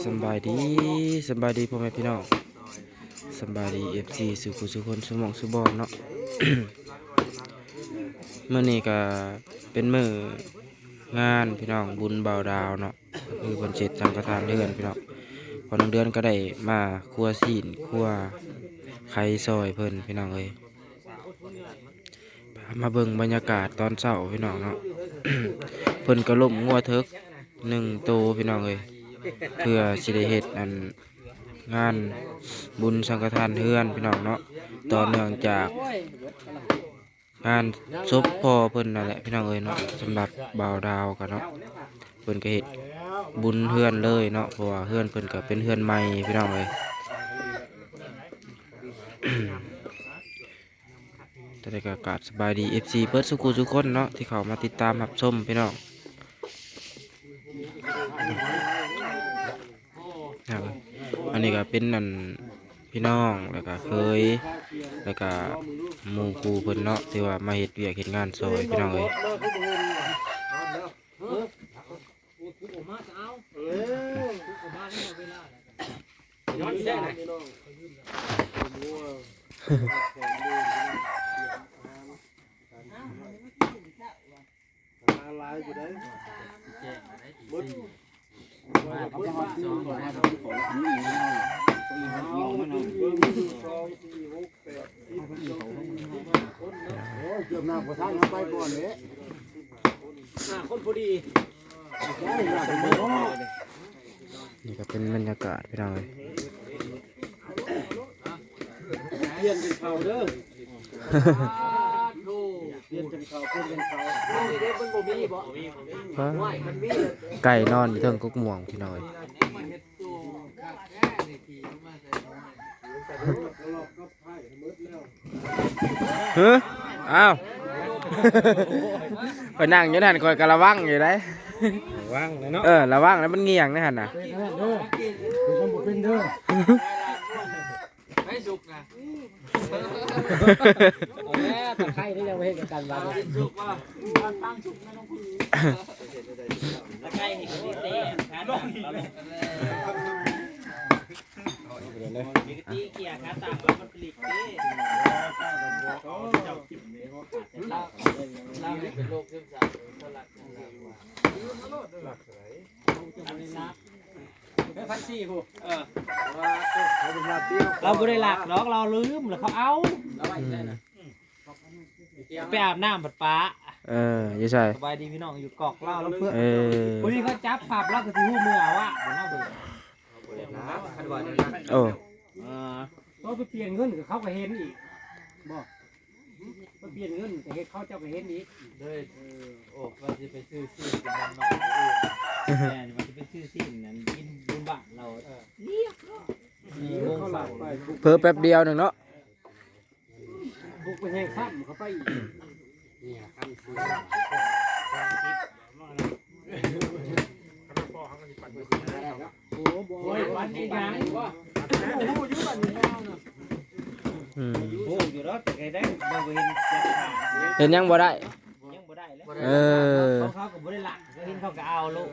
ສຳບາຍດີ ສຳບາຍດີພໍ່ແມ່ພີ່ນ້ອງ ສຳບາຍດີ ເອັຟຊີ ສູ່ຜູ້ສູ່ຄົນ ສູ່ໝ່ອງສູ່ບ່ອນເນາະ. ມື້ນີ້ກະເປັນມື້ງານພີ່ນ້ອງ ບຸນບ່າວດາວເນາະ ຄືເພິ່ນເສັດສັງຄະທານເຮືອນພີ່ນ້ອງ. ພໍ່ນ້ອງເດືອນກະໄດ້ມາຄົວຊີ້ນຄົວໄຂ່ຊ່ອຍເພິ່ນພີ່ນ້ອງເອີຍ. ພາມາເບິ່ງບັນຍາກາດຕອນເຊົ້າພີ່ນ້ອງເນາະ ເພິ່ນກະລົ້ມງົວເຖິກໜຶ່ງໂຕພີ່ນ້ອງເອີຍ ເພື່ອຊິໄດ້ເຮັດອັນງານບຸນສັງຄະທານເຮືອນພີ່ນ້ອງເນາະ ຕໍ່ເນື່ອງຈາກງານສົບພໍ່ເພິ່ນນັ້ນແຫຼະພີ່ນ້ອງເອີຍເນາະ. ສຳລັບບ່າວດາວກະເນາະ ເພິ່ນກະເຮັດບຸນເຮືອນເລີຍເນາະ ເພາະວ່າເຮືອນເພິ່ນກະເປັນເຮືອນໃໝ່ພີ່ນ້ອງເອີຍ. ຈັ່ງໃດກະກາບສະບາຍດີ ເອັຟຊີ ເບິດສູ່ຜູ້ສູ່ຄົນເນາະ ທີ່ເຂົ້າມາຕິດຕາມຮັບຊົມພີ່ນ້ອງ. ອັນນີ້ກະເປັນອັນພີ່ນ້ອງ ແລ້ວກະເຂີຍ ແລ້ວກະໝູ່ຄູ່ເພິ່ນເນາະ ທີ່ວ່າມາເຮັດວຽກເຮັດງານຊ່ອຍພີ່ນ້ອງເອີຍ. ນີ້ກະເປັນບັນຍາກາດພີ່ນ້ອງເອີຍ. ປ່ຽນເປັນເຂົ້າເດີ ປ່ຽນເປັນເຂົ້າ ປ່ຽນເປັນເຂົ້າ ເອົາເດ້ ມັນບໍ່ມີບໍ່ ໄກ່ນອນຢູ່ເທິງກົກມ່ວງພີ່ນ້ອງເອີຍ. ຮຶ ອ້າວ ຂ້ອຍນັ່ງຢູ່ຫັ້ນ ຂ້ອຍກະລະວັງຢູ່ໃດ໋ ລະວັງແຫຼະເນາະ. ເອີ ລະວັງແລ້ວ ມັນງ່ຽງໃນຫັ້ນນະ ເຮັດອັນນັ້ນເດີ ເຮັດມັນບໍ່ເປັນເດີ. ໄປສຸກນະ ເອົາແລ້ວ ຕະໄຄນີ້ຍັງບໍ່ເຮັດຄືກັນບາດນີ້ ສຸກບໍ່ ຕາງສຸກນະ ຕະໄຄນີ້ກະມີແຕ່ຂາຕັ້ງ ເອີ ເກຍຂາຕັ້ງ ແລ້ວມັນປະລິກເດ້ ລາວ ລາວເປັນໂລກຊຶມເສົ້າ ເຂົາລັກ ເອີ ພັນສີ່ພຸ້ນ ເອີ ລາວບໍ່ໄດ້ລັກດອກ ລາວລືມ ແລ້ວເຂົາເອົາ ລາວໄວ້ໃສນະ ໄປອາບນ້ຳພັດປະ ເອີ ຢູ່ໃສ? ສະບາຍດີພີ່ນ້ອງ ຢູ່ກອກລາວ ລາວເພື່ອ ເອີ ຜູ້ນີ້ເຂົາຈັບພັບ ລາວກະຊິຮູ້ເມືອວ່າ ເອີ ເອີ ຕ້ອງໄປປ່ຽນເງິນ ເຂົາກະເຫັນອີກ ບໍ່ ໄປປ່ຽນເງິນກະເຮັດ ເຂົາເຈົ້າກະເຫັນອີກ ເລີຍ ເອີ ໂອ້ ວ່າຊິໄປຊື້ຊີ້ນກິນນຳນ້ອງອື່ນ ແມ່ນ ວ່າຊິໄປຊື້ຊີ້ນນັ້ນກິນບຸນບ້ານລາວ ເອີ ລຽບຮ້ອຍ ເຜີແປັບດຽວໜຶ່ງເນາະ ບຸກໄປແຮງຊ້ຳເຂົ້າໄປອີກ ໂອ້ ບໍ່ ໂອ້ຍ ປັນອີຫຍັງບໍ່ ຮູ້ຢູ່ອັນນີ້ນະ ອືມ ຮູ້ຢູ່ດອກ ແຕ່ໄດ້ບໍ່ເຫັນຈັກຂາ ເຮັດຫຍັງບໍ່ໄດ້ ຍັງບໍ່ໄດ້ແຫຼະ ເອີ ເຂົາ ເຂົາກະບໍ່ໄດ້ລັກ ເຂົາເຫັນເຂົາກະເອົາໂລດ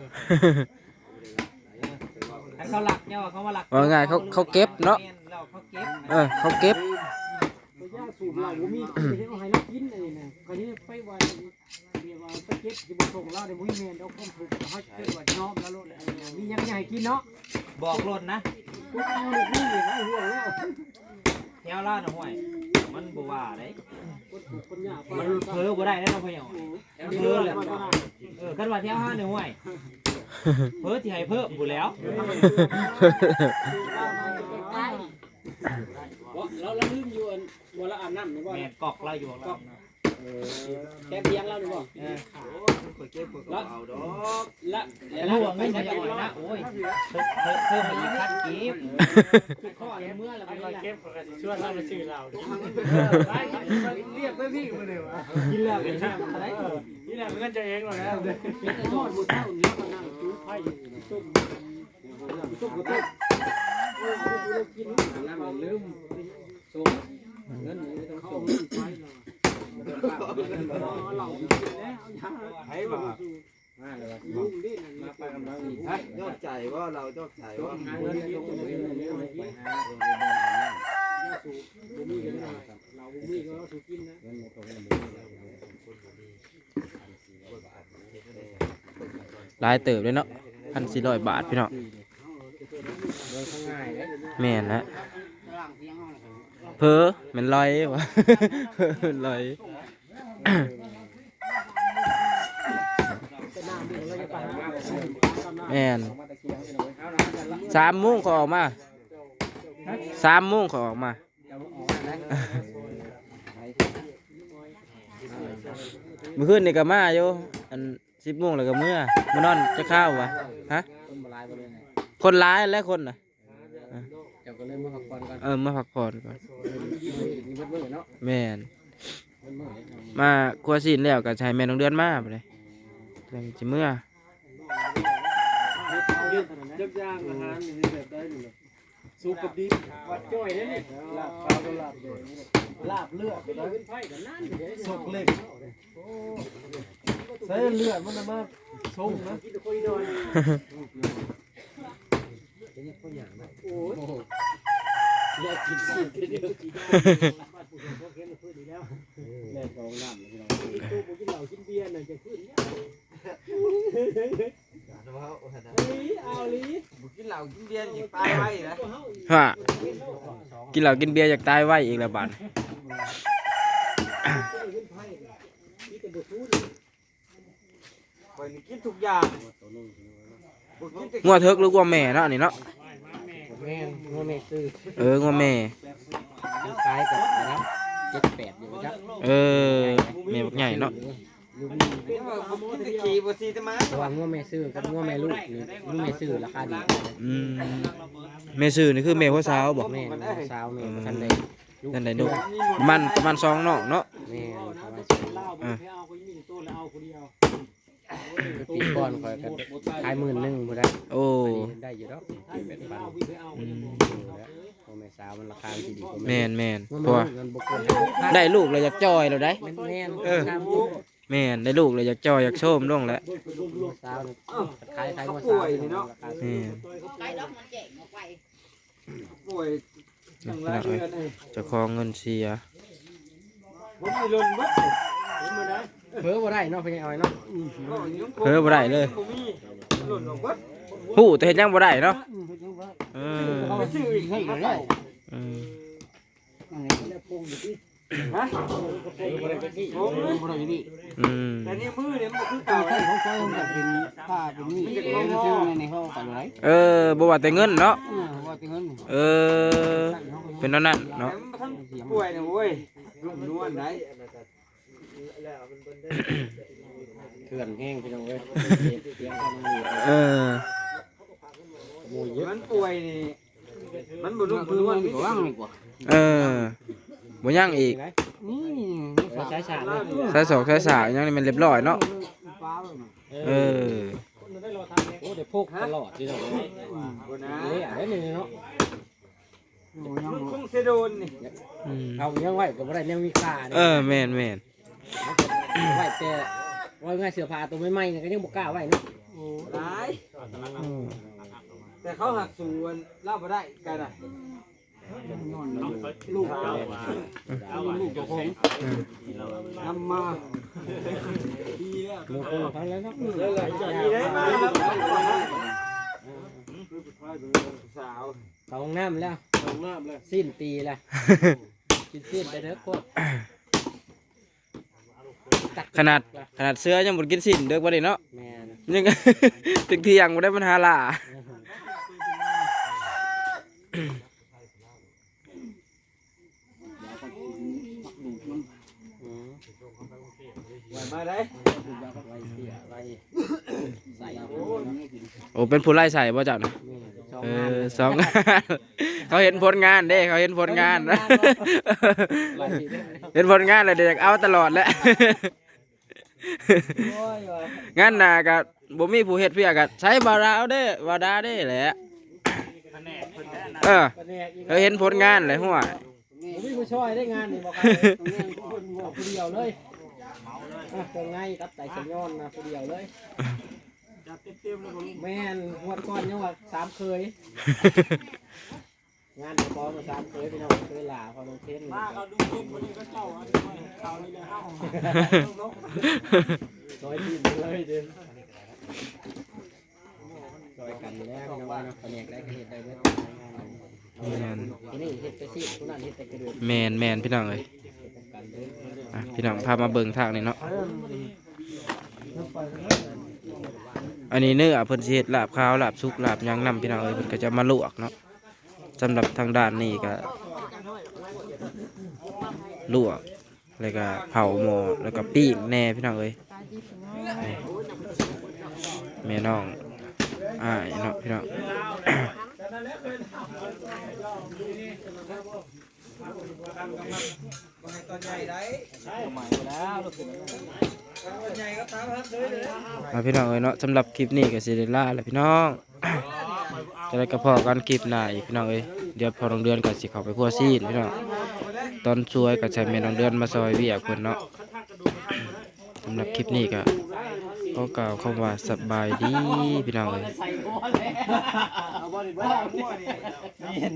ຄັນເຂົາລັກ ເຈົ້າວ່າເຂົາມາລັກ ເວົ້າງ່າຍ ເຂົາ ເຂົາເກັບເນາະ ແມ່ນແລ້ວ ເຂົາເກັບ ເອີ ເຂົາເກັບ ເຂົາຢາກສູບເຫຼົ້າບໍ່ມີ ເຂົາເຮັດເອົາໃຫ້ລາວກິນອັນນີ້ນະ ເຂົາຊິໄປວ່າ ແບບວ່າໄປເກັບຊິບໍ່ສົ່ງລາວເດ້ ບໍ່ແມ່ນດອກ ຄວາມທຸກເຮົາເກີດວ່າຍອມລາວໂລດ ມີຫຍັງກະຢາກໃຫ້ກິນເນາະ ບອກໂລດນະ ເອົາລູກນີ້ໃຫ້ຫ່ວງແລ້ວ ແຖວລາວນະ ຫ້ວຍ ມັນບໍ່ວ່າໃດ ມັນເຜີບໍ່ໄດ້ເດ້ເນາະ ພໍ່ໃຫຍ່ ເອີ ຄັນວ່າແຖວເຮົານີ້ ຫ້ວຍ ເຜີຊິໃຫ້ເພີ່ມພຸ້ນແຫຼ້ວ ບໍ່ ລາວ ລາວລືມຢູ່ອັນ ບໍ່ ລາວອາບນ້ຳນີ້ບໍ່ ແມ່ນ ກອກລາວຢູ່ ກອກ ເອີ ແຄມທຽງລາວນີ້ບໍ່ ເອີ ຂ້ອຍເກັບ ຂ້ອຍກະບໍ່ເອົາດອກ ລະ ລະ ລະ ໄປໃສກະໄປນະ ໂອ້ຍ ເພີ່ມ ເພີ່ມ ເພີ່ມມາອີກພັນກີບ ຂ້ອຍເມື່ອລະ ຂ້ອຍເກັບ ຂ້ອຍກະຊິຊວນລາວໄປຊື້ເຫຼົ້າ ລຽບໄປພີ້ມື້ນີ້ຫວາ ກິນແລ້ວກະຊາບໄດ້ ນີ້ແຫຼະ ເງິນເຈົ້າເອງໂລດນະ ກິນແຕ່ຕອນມື້ເຊົ້ານີ້ ກະນັ່ງຈູດໄຟ ຕົ້ມ ຕົ້ມກະຕົ້ມ ເອີ ເອົາໄປສູ່ລາວກິນ ນຳລືມ ສົ່ງ ເງິນນີ້ຕ້ອງສົ່ງ ເອົາເຫຼົ້າໄປກິນແລ້ວ ໃຜວ່າ ມາແລ້ວວ່າ ມາປະກຳລັງນີ້ ຮະ ຍອກໃຈບໍ່? ລາວຍອກໃຈບໍ່? ຫາເງິນ ໄປຫາ ຫຼາຍເຕີບເດ້ເນາະ ພັນສີ່ຮ້ອຍບາດພີ່ນ້ອງ. ແມ່ນແຫຼະ ເພີ ແມ່ນລອຍ ເພີ ແມ່ນລອຍ. ແມ່ນ ສາມໂມງຂ້ອຍອອກມາ ສາມໂມງຂ້ອຍອອກມາ. ມື້ຄືນນີ້ກໍມາຢູ່ ອັນ ສິບໂມງແລ້ວກໍເມືອ ມານອນຈັກຄາວວະ? ຮະ ຄົນຫຼາຍບໍ່ເລີຍ? ຄົນຫຼາຍແຫຼະ ຄົນນະ ເຈົ້າກໍເລີຍມາພັກຜ່ອນກ່ອນ. ເອີ ມາພັກຜ່ອນກ່ອນ. ເອີ ມື້ນີ້ເບິດມື້ເນາະ. ແມ່ນ ເບິດມື້ເລີຍ. ມາຄົວຊີ້ນແລ້ວກໍໃຫ້ແມ່ນ້ອງເດືອນມາບັດນີ້ ຈັ່ງຊິເມືອ. ເຮັດ ເຮັດຈັກຢ່າງ ອາຫານນີ້ແບບໃດນີ້ນະ? ສຸກກັບດິບ ວັດຈ້ອຍເດ້ນີ້ ລາບຂາວກັບລາບແດງ ລາບເລືອດ ສົກເຫຼັກ ໃສ່ເລືອດມັນນະມາຊົງນະ. ໂອ້ຍ ແລກກິນຊີ້ນ ແລກສອງນ້ຳ ພີ່ນ້ອງ ໂຕບໍ່ກິນເຫຼົ້າກິນເບຍນັ້ນຈະຂຶ້ນຍາກ. ເອົາອີ່ຫຼີ ບໍ່ກິນເຫຼົ້າກິນເບຍ ຢາກຕາຍໄວນະ. ຮະ ກິນເຫຼົ້າກິນເບຍ ຢາກຕາຍໄວອີກແລ້ວບາດ. ຂ້ອຍນີ້ກິນທຸກຢ່າງ ບໍ່ກິນແຕ່ ງົວເຖິກ ຫຼື ງົວແມ່ເນາະ ອັນນີ້ເນາະ? ແມ່ນ ງົວແມ່ຊື້. ເອີ ງົວແມ່ ມັນຂາຍກັບລະດັບເຈັດແປດຢູ່ຈັກ. ເອີ ແມ່ບັກໃຫຍ່ເນາະ. ເປັນວ່າບໍ່ກິນແຕ່ຂີ້ບໍ່ສີແຕ່ໝາ. ເພາະວ່າງົວແມ່ຊື້ກັບງົວແມ່ລູກນີ້ ງົວແມ່ຊື້ລາຄາດີ. ອືມ ແມ່ຊື້ນີ້ຄືແມ່ຫົວສາວບໍ່? ແມ່ນ ແມ່ຫົວສາວ ແມ່ບໍ່ທັນໄດ້ລູກ ທັນໄດ້ລູກ ປະມານ ປະມານສອງນ້ອງເນາະ. ແມ່ນ ປະມານສອງນ້ອງ. ເອີ ປີກ່ອນຂ້ອຍກໍຂາຍໝື່ນໜຶ່ງບໍ່ໄດ້. ໂອ້ ອັນນີ້ໄດ້ຢູ່ດອກ ແປດພັນ. ອືມ ພໍ່ແມ່ສາວມັນລາຄາມັນຊິດີກວ່າ. ແມ່ນໆ ເພາະວ່າ ມັນບໍ່ເກີນຫ້າພັນ ໄດ້ລູກແລ້ວຢາກຈ່ອຍແລ້ວໃດ໋. ແມ່ນໆ ເອີ ຕາມ ແມ່ນ ໄດ້ລູກແລ້ວຢາກຈ່ອຍຢາກໂຊມລົງແຫຼະ. ສາວນີ້ ເອົ້າ ຂາຍ ຂາຍງົວສາວນີ້ເນາະ. ແມ່ນ ໄກດອກມັນແຈ້ງອອກໄປ ປ່ວຍ ຈັ່ງຫຼາຍເດືອນເອີຍ ເຈົ້າຂອງເງິນເສຍ. ບໍ່ມີລົນເບິດ ເຫັນບໍ່ໄດ້ ເຜີບໍ່ໄດ້ເນາະ ພໍ່ໃຫຍ່ອ້ອຍເນາະ. ເຜີບໍ່ໄດ້ເລີຍ ບໍ່ມີ ລົນອອກເບິດ ຮູ້ແຕ່ເຮັດຫຍັງບໍ່ໄດ້ເນາະ. ເອີ ເອົາໄປຊື້ອີກໃຫ້ກໍໄດ້. ເອີ ອັນນີ້ແຫຼະໂປ່ງຢູ່ຕິ ຮະ ໂປ່ງຢູ່ຕິ ອືມ ແຕ່ນີ້ມືນີ້ມັນບໍ່ຄືເກົ່າ. ຂອງຂ້ອຍມັນກໍເປັນຜ້າເປັນມີດ ເປັນຊື່ໃນເຮົາກໍໄດ້. ເອີ ບໍ່ວ່າແຕ່ເງິນເນາະ. ເອີ ບໍ່ວ່າແຕ່ເງິນ. ເອີ ເປັນແນວນັ້ນເນາະ ແຕ່ມັນບໍ່ທັນປ່ວຍນະໂວ້ຍ ນຸ້ມນວນໄດ໋. ເຖື່ອນແຮງພີ່ນ້ອງເອີຍ. ເອີ ມັນປ່ວຍນີ້ ມັນບໍ່ນຸ້ມບໍ່ນວນ ເອີ ບໍ່ຍັງອີກ. ນີ້ ສາຍສາກ ສາຍສາກຫຍັງນີ້ແມ່ນຮຽບຮ້ອຍເນາະ. ເອີ ເອີ ໂອ້ ໄດ້ພົກຕະຫຼອດພີ່ນ້ອງເອີຍ. ບໍ່ນາ ເລະເດ້ນີ້ເນາະ. ມັນຄົງເສຍໂດນນີ້. ອືມ ເອົາຫຍັງໄວ້ກໍບໍ່ໄດ້ແນວມີຄ່າເດ້. ເອີ ແມ່ນໆ ໄວ້ແຕ່ ເວົ້າງ່າຍເສື້ອຜ້າໂຕໃໝ່ໆນີ້ກໍຍັງບໍ່ກ້າໄວ້ເນາະ. ໂອ້ ຫຼາຍ ອືມ ແຕ່ເຂົາຫາກສູ້ອັນລາວບໍ່ໄດ້ກັນນະ. ລູກ ລູກເຈົ້າຂອງ ອືມ ນຳມາ ດີແລ້ວ ໝູ່ຄູ່ເຂົາແລ້ວເນາະ. ດີໄດ້ມາແລ້ວ ສາວ ເຂົ້າຫ້ອງນ້ຳແລ້ວ ເຂົ້າຫ້ອງນ້ຳແລ້ວ ຊີ້ນຕີແລ້ວ ກິນຊີ້ນໄປເດີໂຄດ. ຂະໜາດ ຂະໜາດເສືອຍັງບໍ່ໄດ້ກິນຊີ້ນເດີກປານນີ້ເນາະ. ແມ່ນ ຍັງ ເທີ່ຍງໆ ບໍ່ໄດ້ ມັນຫາລ່າ. ອືມ ໄວມາໄດ້ ໂອ້ ເປັນຜູ້ໄລ່ໃສ່ບໍ່ເຈົ້ານະ? ແມ່ນ ເອີ ສອງງານ ສອງງານ ເຂົາເຫັນຜົນງານເດ້ ເຂົາເຫັນຜົນງານ ເຫັນຜົນງານແລ້ວເດ້ ຢາກເອົາຕະຫຼອດແຫຼະ. ໂອ້ຍ ວ່າ ງານໜ້າກໍບໍ່ມີຜູ້ເຮັດວຽກ ກໍໃຊ້ບ່າວດາເດ້ ບ່າວດາເດ້ແຫຼະ. ເອີ ເຂົາເຫັນຜົນງານແລ້ວ ຫົວ ບໍ່ມີຜູ້ຊ່ອຍໄດ້ງານນີ້ ບໍ່ໃຄ ແມ່ນຄົນເວົ້າຜູ້ດຽວເລີຍ. ເຄື່ອງໃນກັບໄຕສະຍອນນະ ຜູ້ດຽວເລີຍ. ຈັດເຕັມໆເລີຍບໍ່ລຸງ? ແມ່ນ, ງວດກ່ອນຍັງວ່າສາມເຂີຍ. ງານຂອງສາມເຂີຍ ພີ່ນ້ອງ, ເຂີຍຫຼ້າ ພໍ່ນ້ອງເພັນ ມາກໍດຸເຕັມບໍ່ໄດ້ ເຂົາເຈົ້າອັນນີ້ເຂົານີ້ແຫຼະ ເຮົາ ຊ່ອຍທີມເລີຍເດ້. ຊ່ອຍກັນຢູ່ແລ້ວພີ່ນ້ອງເອີຍເນາະ, ພະແນກໃດກໍເຮັດໄດ້ເບິດ. ແມ່ນ ຜູ້ນີ້ເຮັດແຕ່ຊີ້ນ ຜູ້ນັ້ນເຮັດແຕ່ກະດູກ. ແມ່ນໆ ພີ່ນ້ອງເອີຍ. ອ່ະ ພີ່ນ້ອງພາມາເບິ່ງທາງນີ້ເນາະ. ອັນນີ້ເນື້ອເພິ່ນຊິເຮັດລາບຄາວ ລາບສຸກ ລາບຫຍັງນຳ ພີ່ນ້ອງເອີຍ. ເພິ່ນກໍຈະມາລວກເນາະ. ສຳລັບທາງດ້ານນີ້ກໍລວກ ແລ້ວກໍເຜົາໝໍ້ ແລ້ວກໍປີ້ງແດ່ ພີ່ນ້ອງເອີຍ. ແມ່ນ້ອງອ້າຍເນາະ ພີ່ນ້ອງ. ເອົາ ພີ່ນ້ອງເອີຍເນາະ, ສຳລັບຄລິບນີ້ກໍຊິໄດ້ລາແລ້ວ ພີ່ນ້ອງ. ຈັ່ງໃດກໍພໍ້ກັນຄລິບໜ້າອີກ ພີ່ນ້ອງເອີຍ. ດຽວພໍ່ນ້ອງເດືອນກໍຊິເຂົ້າໄປຄົວຊີ້ນ ພີ່ນ້ອງ. ຕອນສວຍກໍໃຫ້ແມ່ນ້ອງເດືອນມາຊ່ອຍວຽກເພິ່ນເນາະ. ສຳລັບຄລິບນີ້ກໍຂໍກ່າວຄຳວ່າສະບາຍດີ ພີ່ນ້ອງເອີຍ. ມີເຫັນ